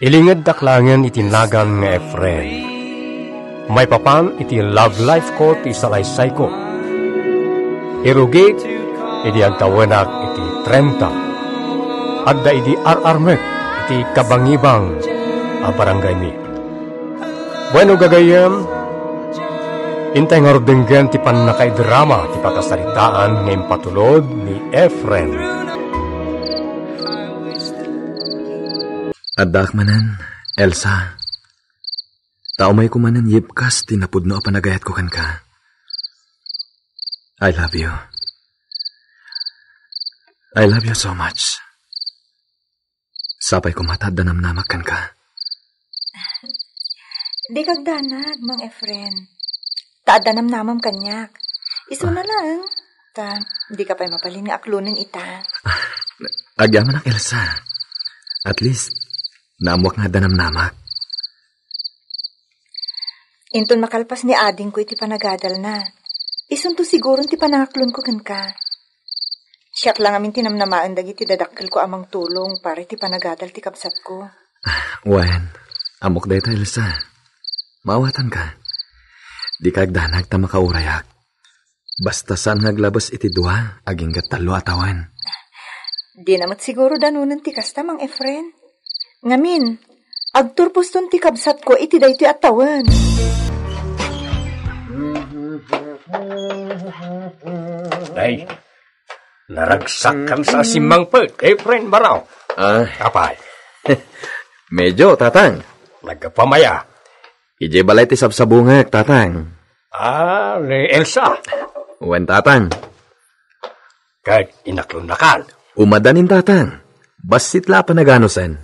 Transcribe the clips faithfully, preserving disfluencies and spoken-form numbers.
Ilingeddak laengen iti nagan nga Efren. Maipapan iti love life ko ti isalaysayko. Irugik idi agtawenak iti trenta. Adda idi ar-armek iti kabangibang a barangaymi. Bueno, gagayyem, intay ngarud denggen ti pannakaidrama ti pakasaritaan nga impatulod ni Efren. Addaak manen, Elsa. Ta umayko manen yibkas ti napudno a panagayatko kenka. I love you. I love you so much. Sapay koma ta adda namnamak kenka. Di kagdanag, Mang Efren. Ta adda namnamam kaniak. Isuna Ah. laeng. Ta, di ka pay mabalin nga aklonen ita. Agyamanak, Elsa. At least, naammoak nga adda namnamak. Inton makalpas ni adingko iti panagadalna, isunto siguron ti panangaklonko kenka. Siak la ngamin ti namnamaen dagiti dadakkelko a mangtulong para iti panagadal ti kabsatko. Wen, ammok dayta, Elsa. Maawatanka. Dika agdanag ta makaurayak. Basta saan nga aglabes iti dua, agingga tallo a tawen. Dina met siguro danunen ti kasta, Mang Efren. Ngamin, agturposton ti kabsatko iti daytoy a tawen. Ay, naragsak kan sa simmangpet, Efren Barao. Ah. Apay. Medyo, Tatang. Nagkapamaya. Idiay balay ti sabsabungek, Tatang. Ah, ni Elsa. Wen, Tatang. Ket inaklonnakan. Umadanin, Tatang. Bassit la a panaganusen.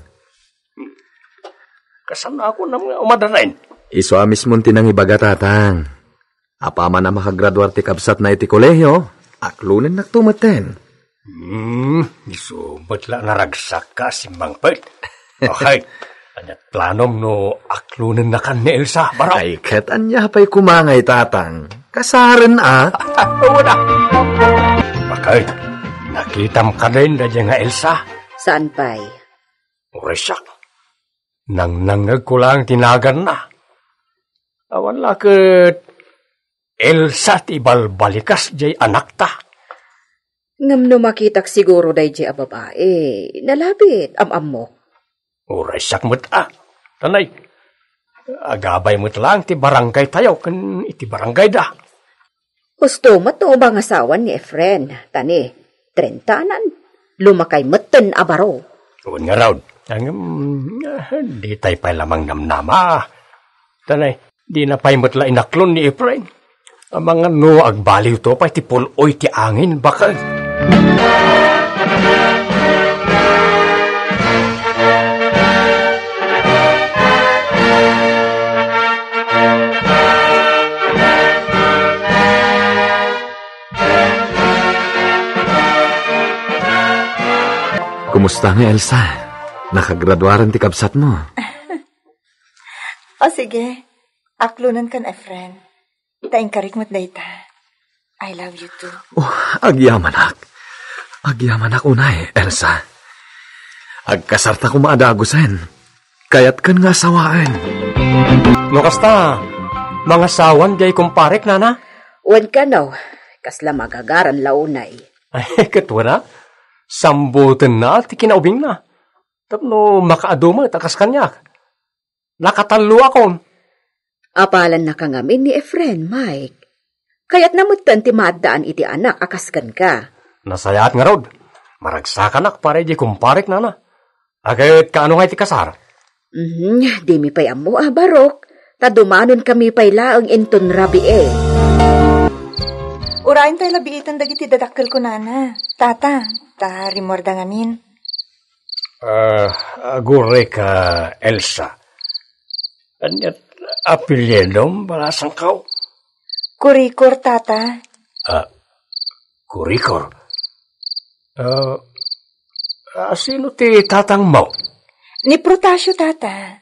Kasano a kunam nga umadanin? Isu a mismon ti nangibaga, Tatang. Apaman a makagraduar ti kabsatna iti kolehio, aklonennakto metten. Hmm, isu met la naragsakka a simmangpet. Okay, ania planom no aklonennakan ni Elsa, Barok? Ay, ket ania pay koma ngay, Tatang? Kasaren a? Wala. Bakit? Nakitam kadin daydiay nga Elsa? Saan pay? Uray siak. Nangnangngegko laeng ti naganna. Awan la ket Elsa ti ibalbalikas jay anakta. Ngem no makitak siguro daydiay a babai, nalabit, am-ammok. Uray siak met a. Tanay, agabay met laeng ti barangay tayo ken iti barangay da. Husto met no mangasawan ni Efren, ta ni trentanan, lumakay metten a baro. Wen ngarud, ngem, ah, di tay pay lamang namnama. Tanay, dina pay met la inaklon ni Efren. Amangan no agbaliwto pay ti pul-oy ti angin, bakal. Kumusta nga, Elsa? Nakagraduaren ti kabsatmo? O, sige. Aklonenkan, Efren. Ta inkarik met dayta. I love you too. Oh, agyamanak. Agyamanak unay, Elsa. Agkasarta koma a dagusen. Kayatkan nga asawaen. No kasta, mangasawan diay kumparek, nana? Wen kano, kasla magagaran la unay. Ay, ket wen a, sambutenna ti kinaubingna. Tapno makaadu met a kas kaniak. Nakatalloakon. Apalannaka ngamin ni Efren, Mike. Kayatna metten ti maaddaan iti anak a kas kenka. Nasayaat ngarud. Maragsakanak para idiay kumparek, nana. Ket kaano nga iti kasar? Mhm, dimi pay ammo a, Barok. Ta dumanonkami pay laeng inton rabii. Urayen tay la biiten dagiti dadakkelko, nana. Tata, ta rimmuarda ngamin. Ah, agurayka, Elsa. Ania apelyidom, balasangko? Kurikor, tata. Ah, Kurikor? Ah, ah, sino ti tatangmo? Ni Protasio, tata.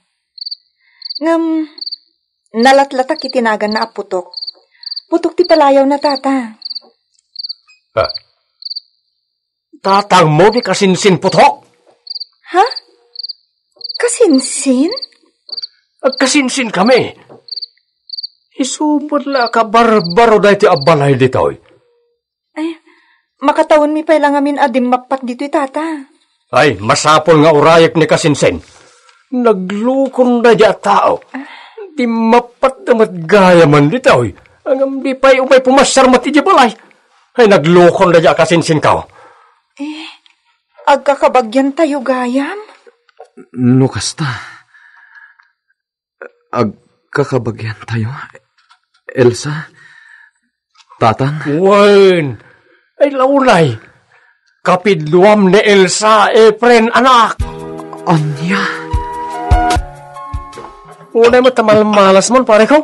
Ngem, nalatlatak iti naganna a Putok. Putok ti palayawna, tata. Ah, tatangmo ni Kasinsin Putok? Ha? Kasinsin? Agkasinsin kami. Isu met la a kabarbaro daytoy a balay ditoy. Ay, makatawenmi pay la ngamin a dimmappat ditoy, Tata. Ay, masapul nga urayek ni kasinsin. Naglukon daydi a tao. Dimmappat da met gayamen ditoy. Ngem di pay umay pumassar met idiay balay. Ay, naglukon daydi a kasinsinko. Eh, agkakabagiantayo gayam? No kasta, agkakabagiantayo, Elsa, Tatang? Wen, ay launay. Kapidduam ni Elsa, Efren, anak. Ania? Unay met ta malmalasmon, pareko.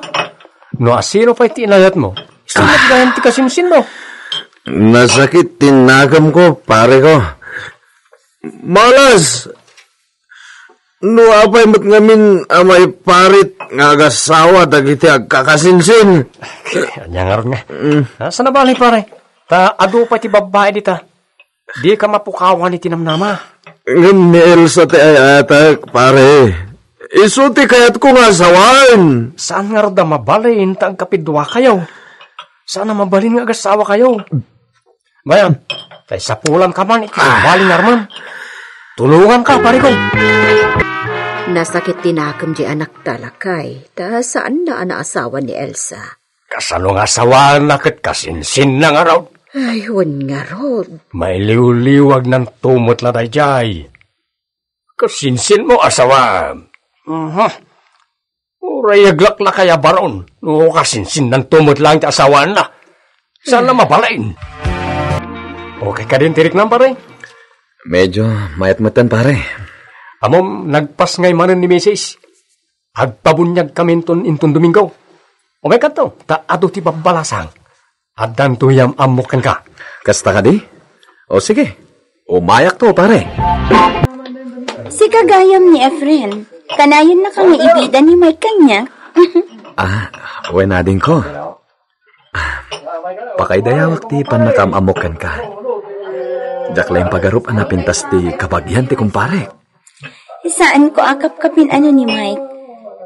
No asino pay ti inayatmo, isu met gayam ti kasinsinmo. Nasakit ti nakemko, pareko. Malas! No apay met ngamin a maiparit nga agasawa dagiti agkakasinsin? Ania ngarud nga? Mm. Ah, saan a bale, pare? Ta adu pay ti babbai dita. Dika mapukawan iti namnama. Ngem ni Elsa ti ay-ayatek, pare. Isu ti kayatko nga asawaen. Saan ngarud a mabalin ta agkapidduakayo? Saan a mabalin nga agasawakayo? Bayan, tay sapulanka man iti Ah. Bali nga arman. Tulonganka, pareko. Nasakit ti nakem diay anakta, lakay, ta saanna a naasawa ni Elsa. Kasano nga asawaenna ket kasinsinna ngarud? Ay, wen ngarud. Mailiwliwagnanto met la daydiay. Kasinsinmo, asawaem. Aha. Uray aglaklakay a baron, no kasinsinnanto met laeng ti asawaenna. Saan a mabalin? Okay kadin ti riknam, pare? Medyo mayat metten, pare. Ammom, nagpasngay manen ni misis. Agpabuniagkaminton inton Domingo. Umaykanto, ta adu ti babbalasang. Addanto yam-ammok kenka. Kasta kadi? O sige, umayakto, pare. Sika gayam ni Efren. Kanayonnaka nga ibida ni Mike kaniak. Ah, wen, adingko. Ah, pakaidayawak ti pannakaam-ammok kenka. Diak laeng pagarup a napintas ti kabagian ti kumparek. Saanko a kapkapin-ano ni Mike.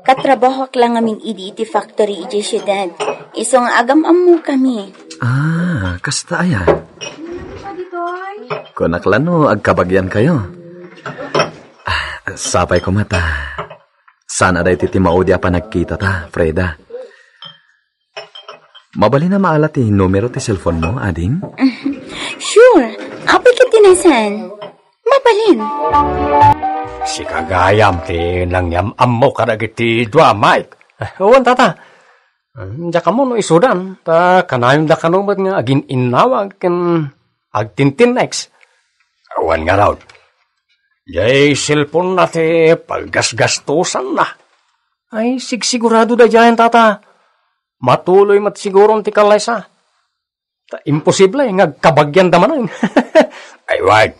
Katrabahoak la ngamin idi iti factory idiay siudad. Isu nga agam-ammokami. Ah, kasta aya? Kunak la no agkabagiankayo. Ah, sapay koma ta saan a daytoy ti maudi a panagkitata, Freda. Mabalin a maala ti numero ti cellphone mo, ading? Sure. Apay ket ti nasaan? Mabalin. Sika gayam ti nangyam-ammo kadagiti dua, Mike. Eh, wen, tata. Diak ammo no isudan, ta kanayonda kano met nga agin-innawag ken agtintinnex. Wen ngarud, diay cellphone-na ti paggasgastosanna. Ay, sigsigurado daydiayen, tata. Matuloy met siguron ti kallaysa. Ta imposible nga agkabagianda manen. Ay, wen.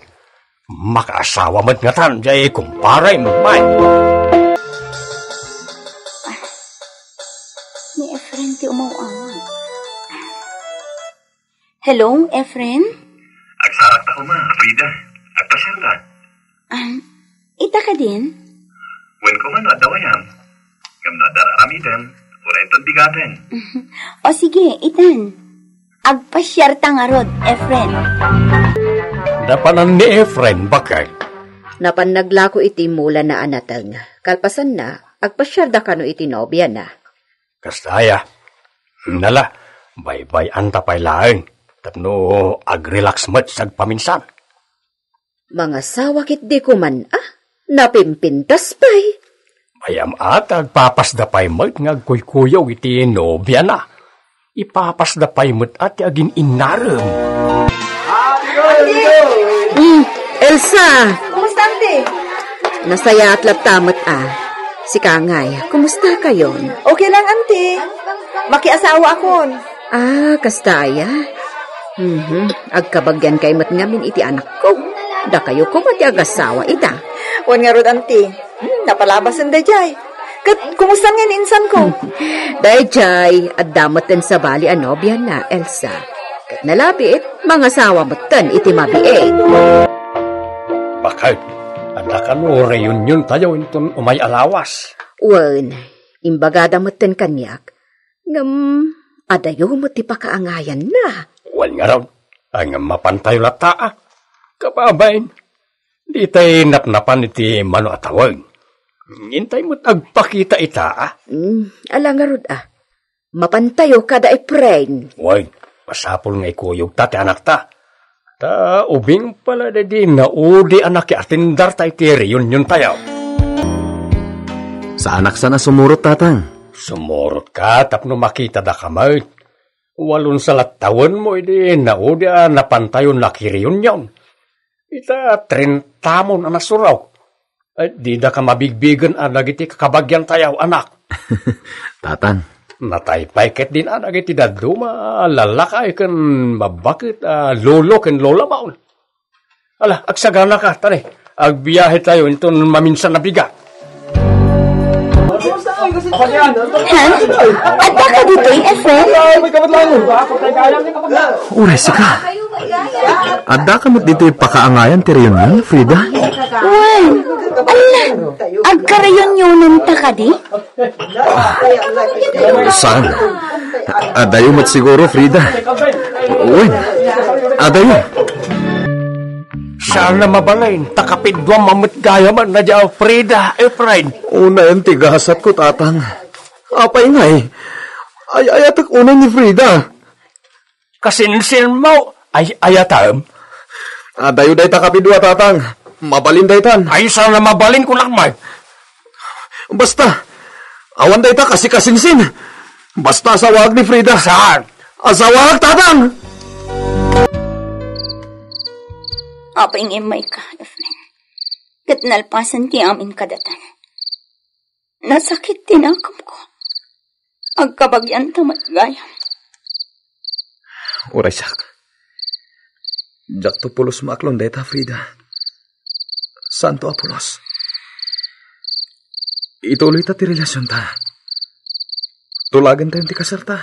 Makaasawa met ngatan diay kumparem, Mike. Ni Efren ti umaw-awag. Hello, Efren? Agsaarakta koma, Frida. Agpasiarta. Ah, ita kadin? Wen koma no adda wayam. Ngem no adda ar-aramidem, uray inton bigaten. O sige, itan. Agpasiarta ngarud, Efren. Napanan ni Efren, baket. Napan naglako iti mulana a nateng. Kalpasanna, agpasiarda kano iti nobiana. Kasta aya. Nala, baybay-anta pay laeng tapno ag-relax met sa agpaminsan. Mangasawa ketdi koman a, napimpintas pay. Mayam a ta agpapasda pay met nga agkuykuyog iti nobiana. Ipapasda pay met a ti agin-innarem. Hmm, Elsa! Kumusta, Auntie? Nasayaat latta met a. Sika ngay, kumusta kayon? Okay lang, Auntie. Makiasawa akon. Ah, kasta aya? Mhm. Agkabagian kay met ngamin iti anakko. Dakayo koma ti agasawa ita. Wen ngarud, Auntie. Hmm, napalabasen daydiay. Ket kumusta ngay ni insanko? Daydiay, adda metten sabali a nobiana, Elsa. Ket nalabit, mangasawa metten iti mabiit. Baket, Ta kano reunion tayo inton umay a lawas. Wen, imbagada metten kaniak. Ngem, adayo met ti pakaangayanna. Wen ngarud, ay nga mapantayo latta, a. Kababain, ditay napnapan iti mano a tawen. Intay met agpakita ita, a. Hmm, ala ngarud, a. Mapantayo kada Efren. Wen, masapul nga ikuyogta ti anakta. Ta ubing pala daydi naudi a nakiatendarta iti reunion tayo. Saanak san a sumurot, Tatang. Sumurot ka tapno makitada ka met. Walon sa la tawenmo idi naudi a napantayo nakireunion. Ita, trintamon a nasurok. Ay, dida ka mabigbigen a dagiti kakabagian tayo, anak. Tatang. Natay pay ket din a dagiti dadduma a lalakay ken mabbaket a lolo ken lola maon. Ala, agsagana ka, tani. Agbiahe tayo inton maminsan a bigat. Hen? Adda ka ditoy, Efren? Uray, sika. Adda ka met ditoy pakaangayan ti reunion, Frida? Wen, ala, agkareunionan ta kadi? Saan? Adayo met siguro, Frida. Wen, adayo. Saan a mabalin, ta kapidua met gayamen a dia Frida, Efren. Unayen ti gasatko, Tatang. Apay ngay? Ay-ayatek unay ni Frida. Kasinsinmo, ay-ayatem? Adayo dayta kapidua, Tatang. Mabalin daytan. Ay, saan a mabalin, kunak met. Basta, awan dayta kasikasinsin. Basta, asawaak ni Frida. Saan? Asawaak, Tatang! Apay nga immayka, Efren. Ket nalpasen ti amin kadatan. Nasakit ti nakemko. Agkabagianta met gayam. Uray, sak. Diakto pulos maaklon dayta, Frida. Saanto a pulos. Ituloyta ti relasionta. Tulagentayon ti kasarta.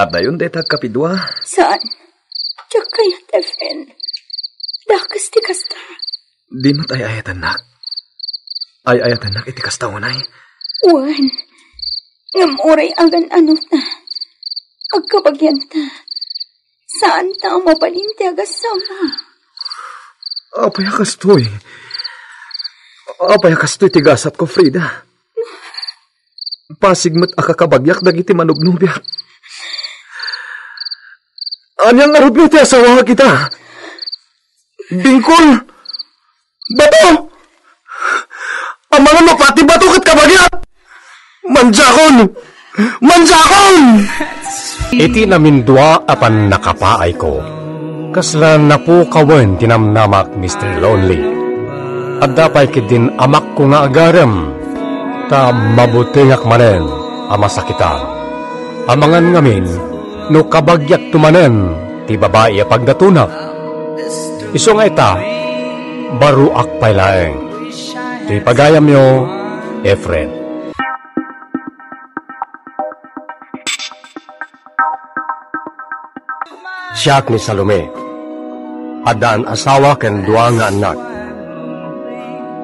Adayon dayta agkapidua. Saan? Diak kayat, Efren. Dakes ti kasta. Di met ay-ayatennak. Ay-ayatennak iti kasta unay. Wen, ngem uray agan-anota. Agkabagianta. Saanta a mabalin ti agassawa. Apay a kastoy? Apay a kastoy ti gasatko, Frida? Pasig met a kakabagiak dagiti manubnobiak. Ania ngarud nga ti asawaak ita? Bingkol! Bato! Amangan mapati bato ket kabagiak! Mandiakon! Mandiakon! Iti namindua a pannakapaayko, kasla napukawen ti namnamak, Mister Lonely. Adda pay ketdin amakko nga agarem, ta mabutengak manen a masakitan. Amangan ngamin no kabagiakto manen ti babai a pagdatona. Isu nga ita, baruak pay laeng. Ti pagayamyo, Efren. Siak ni Salome. Addaan asawa ken dua nga annak.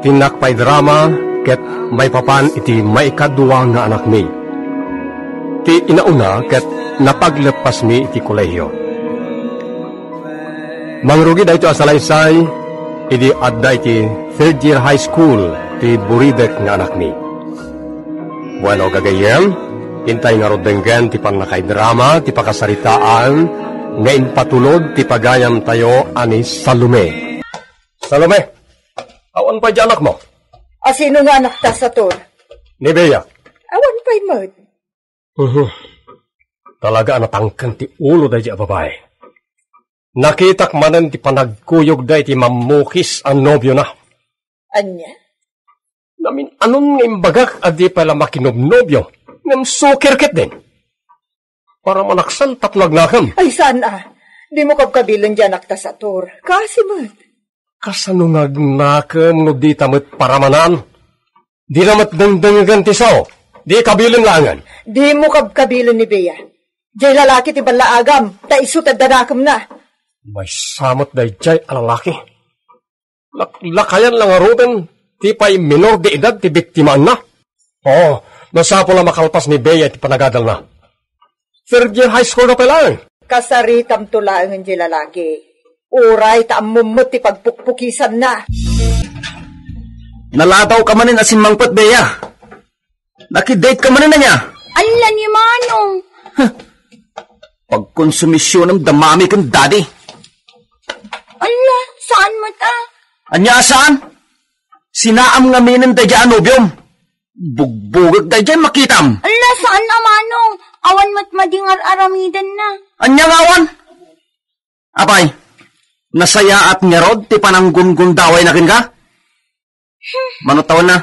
Tinnak pay drama ket maipapan iti maikadua nga anakmi. Ti inauna ket napagleppasmi iti kolehio. Mangrugi daytoy a salaysay idi adda iti third year high school ti buridek nga anakmi. Bueno, gagayyem, intay ngarud denggen ti pannakaidrama ti pakasaritaan nga impatulod ti pagayamtayo a ni Salome. Salome, awan pay di anakmo? A sino nga anakta, Sator? Ni Bea. Awan pay met. Mhm. Talaga a natangken ti ulo daydi a babai. Nakitak manen ti panagkuyogda iti mammukis a nobiona. Ania? Namin-anon nga imbagak a di pay la makinobnobio, ngem sukir ketdin. Para manaksan tapno agnakem. Ay, saan a? Dimo kabkabilen di anakta, Sator. Kaasi met. Kasano nga agnakem no dita met paramanan? Dina met dengdengegen ti sao. Di kabilen laengen. Dimo kabkabilen ni Bea. Diay lalaki ti ballaagam, ta isu ti adda nakemna. Maysa met daydiay a lalaki. Lak-, lakayan la ngaruden ti pay minor de edad ti biktimaenna. Oo, masapul a makalpas ni Bea iti panagadalna. Third year high school na pay laeng. Kasaritamto laeng iti lalaki. Uray ta ammom met ti pagpukpukisanna. Naladaw ka manen a simmangpet, Bea. Nakidate ka manen ania? Alla ni Manong. Huh. Pagkonsumisionem da mami ken daddy. Alla, saan met a? Ania a saan? Sinaam ngaminen daydiay a nobiom. Bugbugek daydiay makitam. Alla, saan a Manong. Awan met madi nga ar-aramidenna. Ania nga awan? Apay, nasayaat ngarud ti pananggungundawayna kenka? Mano tawenna?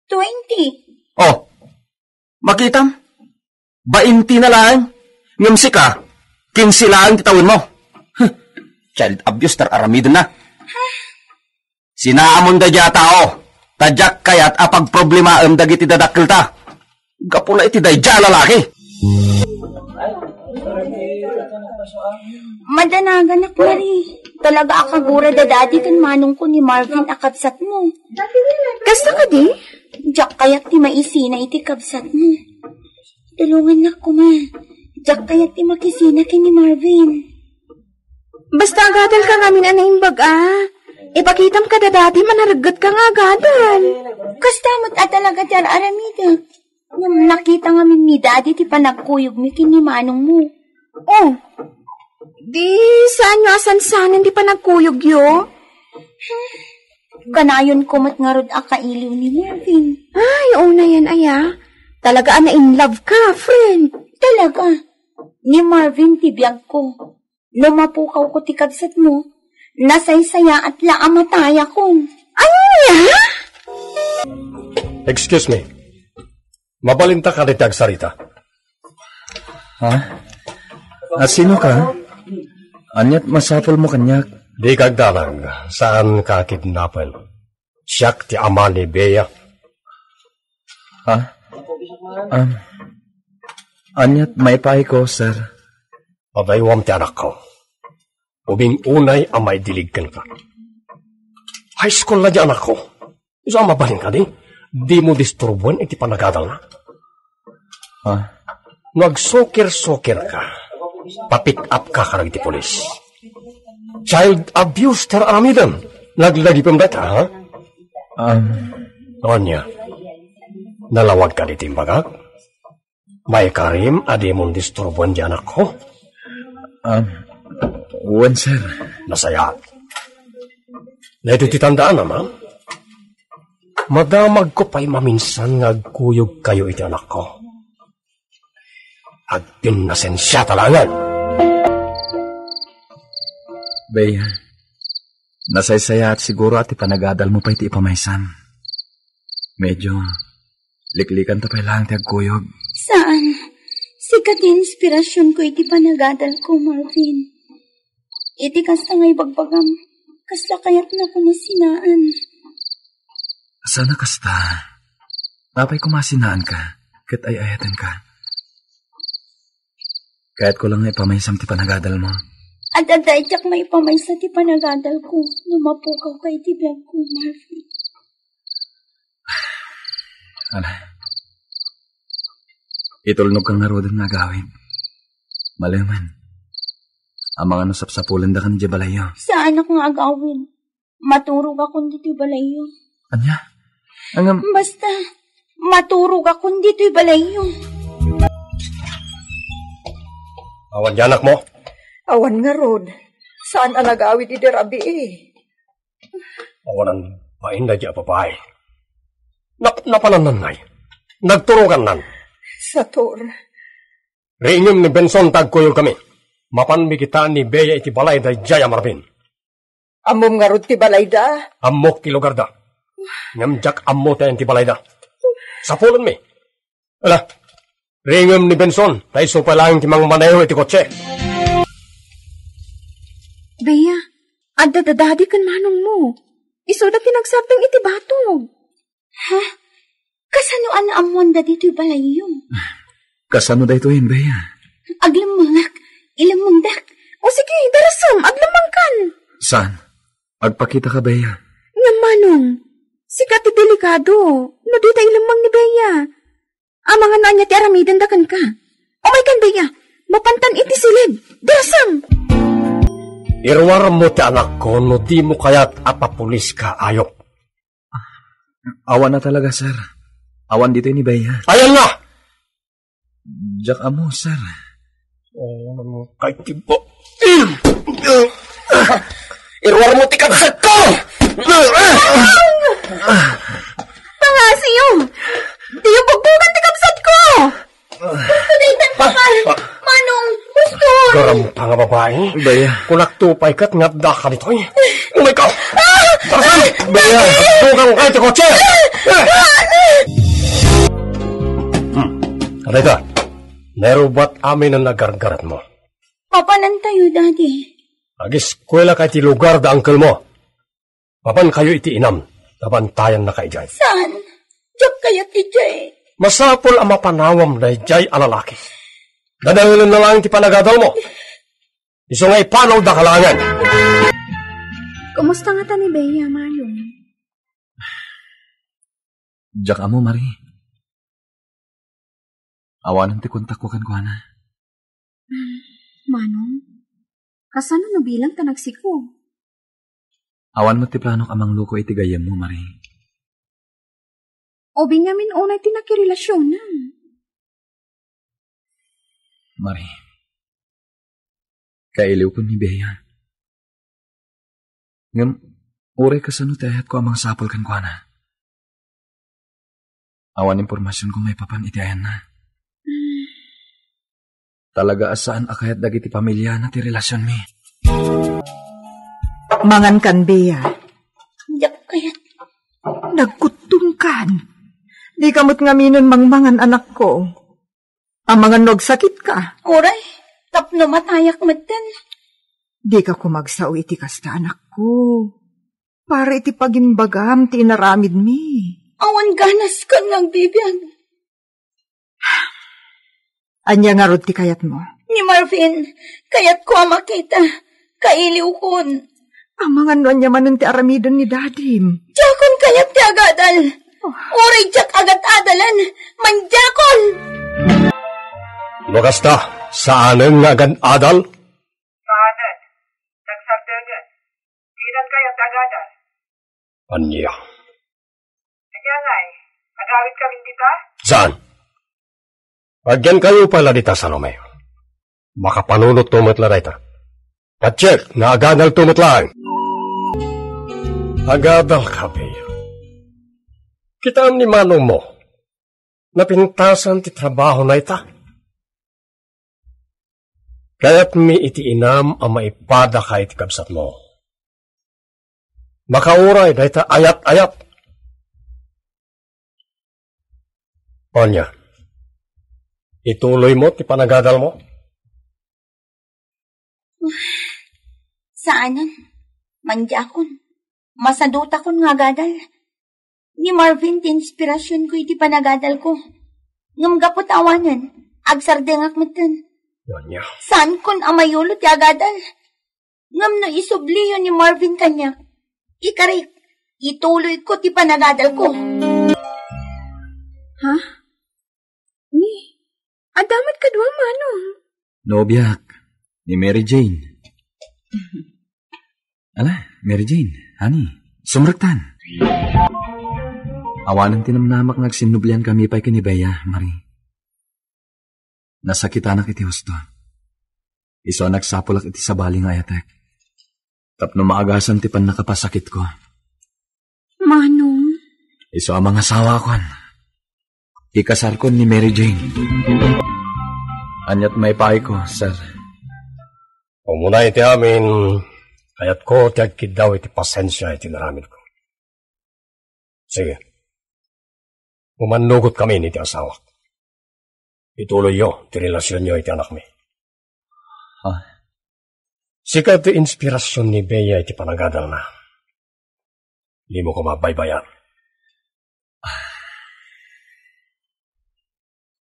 Twenty. Oh, makitam? Bainti na laeng. Ngem sika, kinse laeng ti tawenmo. Huh, child abuse ti ar-aramidenna. Sinaamon daydiay a tao, ta diak kayat a pagproblemaem dagiti dadakkelta. Gapuna iti daydiay a lalaki. Madanaganak, Marie. Talaga a kagura da daddy ken manongko ni Marvin a kabsatmo. Kasta kadi? Diak kayat ti maisina iti kabsatmo. Tulongannak koma. Diak kayat ti makisina ken ni Marvin. Basta agadal ka ngamin a naimbag a. Ipakitam kada daddy, manaregget ka nga agadal. Kasta met a talaga ti ar-aramidek. Ngem nakita ngamin ni daddy ti panagkuyogmi ken ni manongmo. Oh, di saanyo a sansanen ti panagkuyogyo? Kanayon ko met ngarud a kailiw ni Marvin. Ay, una yan, aya. Talaga a na-in love ka, friend. Talaga. Ni Marvin ti biag ko. No mapukawko ti kabsatmo, nasaysayaat la a matayakon. Ania? Excuse me. Mabalinta kadi ti agsarita. Ha? A, sino ka? Aniat masapulmo kaniak? Di ka agdanag, saan ka kidnapen. Siak ti ama ni Bea. Ha? Um, aniat maipaayko, sir? Padaywam ti anakko. Ubing unay a maidilig kenka. High school na di anakko. Isu a mabalin kadi, dimo disturboen iti panagadalna. Ha? No agsukir-sukir ka, pa-pick up ka kadagiti pulis. Child abuse ti ar-aramidem. Laglagipem dayta, ha? Um, Ania, nalawag kadi ti imbagak? Maikarim a dimon disturboen di anakko? Um, wen, sir. Nasayaat. Daytoy ti tandaanna, ma'am. Madamagko pay maminsan nga agkuyogkayo iti anakko. Agpinnasensiata laengen. Bea, nasaysayaat siguro a ti panagadalmo pay ti ipamaysam. Medyo liklikanta pay laeng ti agkuyog. Saan. Sika ti inspirasionko iti panagadalko, Marvin. Iti kasta nga ibagbagam, kasla kayatnaka nga sinaan. Saan a kasta. Apay koma a sinaanka, ket ay-ayatenka. Kayatko lang nga ipamaysam ti panagadalmo. Adda daydiak maipamaysa ti panagadalko no mapukawka iti biagko, Marvin. Ala. Itulnogka ngaruden nga agawid. Malemen. Amangan no sapsapulendakan idiay balayyo. Saanak nga agawid. Maturogakon ditoy balayyo. Ania? Ngem, basta, maturogakon ditoy balayyo. Awan di anakmo? Awan ngarud. Saan a nagawid idi rabii? Awanan bain daydi a babai. Nap-, napanan nangngay. Nagturogannan. Sator. Riingem ni Benson ta agkuyogkami. Mapanmi kita ni Bea iti balay daydiay a Marvin. Ammom ngarud ti balayda? Ammok ti lugarda. Ngem diak ammo ti ayan ti balayda. Sapulenmi. Ala, riingem ni Benson, ta isu pay laeng ti mangmaneho iti kotse. Bea, adda dadadi ken manongmo. Isuda ti nagsardeng iti batog. Ha? Kasano a naammoanda ditoy balayyo? Kasano daytoy, Bea? Aglemmengak. Ilemmengdak. O sige, darasem, aglemmengkan. Saan? Agpakita ka, Bea. Ngem, Manong, sika ti delikado no dita ilemmeng ni Bea. Amangan no ania ti aramidenda kenka. Umaykan, Bea. Mapantan iti silib. Dirasam! Iruarmo ti anakko no dimo kayat a papuliska, ayop. Awan a talaga, sir. Awan ditoy ni Bea. Ayan na! Diak ammo, sir. Oh, ano kay tibo? Iruarmo ti kabsatko! Pangasiyo! Diyo bugbugan ti kabsatko! Daytan, pa, pa, Manong, gusto. Garam pa nga babae. Bea. Kunak to pay ket nga adda ka ditoy. Umay ka. Tasan! Bea. Bugang kayo ti kotse. Hmm. Aray ka. Narubat amin ang nagargarat mo. Papanantayo, Daddy. Agiskwela kay ti lugar da uncle mo. Mapan kayo iti inam, nabantayan na ka idiay. Saan? Diak kayat idiay. Masapul a mapanawam daydiay a lalaki. Dadaelen na lang ti panagadal mo. Isu nga ipanaw da kalangan. Kumusta nga ta ni Bea, Manong? Diak ammo, Marie. Awanen ti kontakko kenkuana. Manong, kasano no bilang ta nagsiko? Awan met ti planok a mangluko iti gayyemmo, Marie. O Benjamin, unay ti nakirelasionan. Marie, kailiwkon ni Bea. Ngem, uray kasano ti ayatko a mangsapul kenkuana. Awan impormasionko maipapan iti ayanna. Talaga a saan a kayat dagiti pamiliana ti relasionmi. Mangan kan, Bea. Diak kayat. Nagkuttongkan. Dika met ngamin mangmangan, anakko. Amangan no agsakit ka. Uray, tapno matayak metten. Dika koma agsao iti kasta, anakko. Para iti pagimbagam ti inaramidmi. Awan ganas kan nga agbibiag. Ania ngarud ti kayatmo? Ni Marvin, kayatko a makita. Kailiwkon. Amangan no ania manen ti aramiden ni dadim. Diakon kayat ti agadal. Oh. Uray diak agat-adalen, mandiakon. No kasta, saanen nga agan-adal? Saanen. Nagsardengek. Dinan kayat ti agadal. Ania? Ania ngay, agawid kami dita? Saan? Agyan kayo pala dita, Salome. Makapanunot to met la dayta. Patiek, nga agadal to met laeng. Agadal ka, Bea. Kitaem ni manong mo. Napintasan ti trabaho na ita. Kayatmi iti inam a maipada ka iti kabsatmo. Makauray dayta ayat-ayat. Ania, ituloy mo ti panagadal mo? Saanen. Mandiakon. Masadutakon nga agadal. Ni Marvin ti inspirasionko iti panagadalko. Ngem gapu ta awanen, agsardengak metten. Ania? Saankon a mayulo ti agadal. Ngem no isubliyo ni Marvin kaniak, ikarik, ituloyko ti panagadalko. Ha? Ni, adda met kadua, manong? Nobiak, ni Mary Jane. Ala, Mary Jane, honey, sumrektan. Awanen ti namnamak nga agsinnublian kami pay ken ni Bea, Marie. Nasakitanak iti husto. Isu a nagsapulak iti sabali nga ayatek. Tapno maagasan ti pannakapasakitko. Manong? Isu a mangasawakon. Ikasarkon ni Mary Jane. Aniat maipaayko, sir? Umuna iti amin, kayatko ti agkiddaw iti pasensia iti naramidko. Sige. Umannugot kami iti asawak. Ituloyyo ti relasionyo iti anakmi. Ha? Sika ti inspirasion ni Bea iti panagadalna. Dimo koma baybay-an.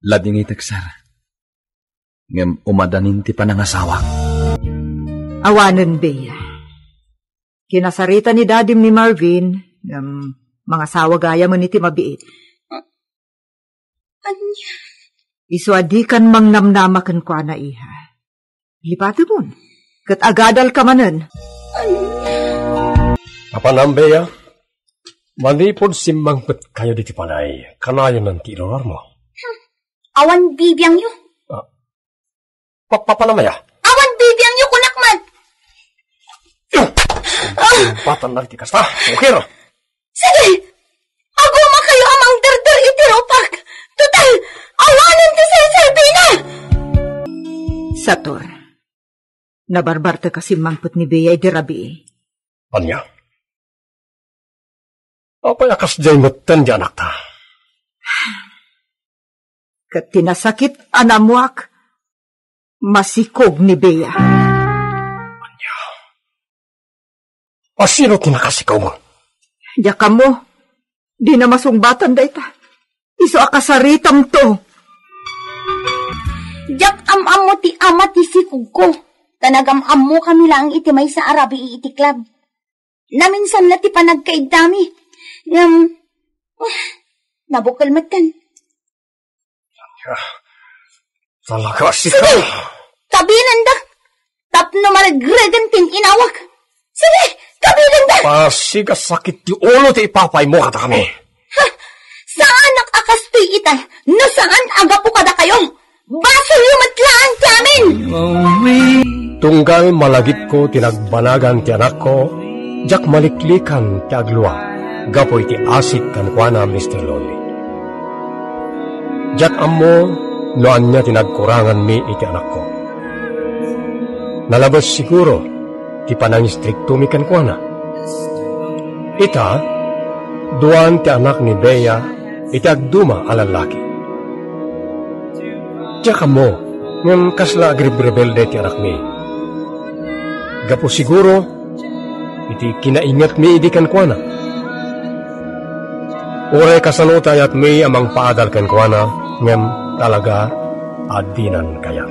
Ladingitek, sir. Ngem umadanin ti panangasawak. Awanen, Bea. Kinasarita ni Dadim ni Marvin, ngem mangasawa gayam iti mabiit. Ania? Isu a dikan mangnamnama kenkuana, iha. Lipatemon, ket agadalka manen. Apaman, Bea, manipud simmangpetkayo diti panay, kanayonan ti ilurarmo. Awan bibiangyo. Ah, papapanamaya? Awan bibiangyo, kunak man. Sumpatan na iti kasta. Okay. Sige! Agumakayo a mangderder iti rupak! Total, awanen ti serserbina! Sator, nabarbartek a simmangpet ni Bea idi rabii. Ania? Apay a kasdiay metten ti anakta? Ket ti nasakit a naammoak, masikog ni Bea. Ania? A sino ti nakasikog? Diak ammo. Dina masungbatan dayta. Isu a kasaritamto. Diak am-ammo ti ama ti sikogko. Ta nagam-ammokami laeng iti maysa a rabii iti club. Naminsan la ti panagkaiddami. Ngem, ah, nabukel metten. Ah, talaga, sika. Sige! Kabilendak! Tapno maregregen ti inawak. Sige! Kabilendak! Basi kasakit ti ulo ti ipapaymo kadakami. Ha! Saanak a kastoy ita, no saan a gapu kadakayo. Basolyo met laeng ti amin! Tunggal malagipko ti nagbanagan ti anakko, diak maliklikan ti aglua gapu iti asik kenkuana, Mister Lonely. Diak ammo no ania ti nagkuranganmi iti anakko. Nalabes siguro ti panangistriktomi kenkuana. Ita, duan ti anak ni Bea iti agduma a lallaki. Diak ammo ngem kasla agrebrebelde ti anakmi. Gapu siguro iti kinaingetmi idi kenkuana. Uray kasano ti ayatmi a mangpaadal kenkuana, ngem talaga a dinan kayat.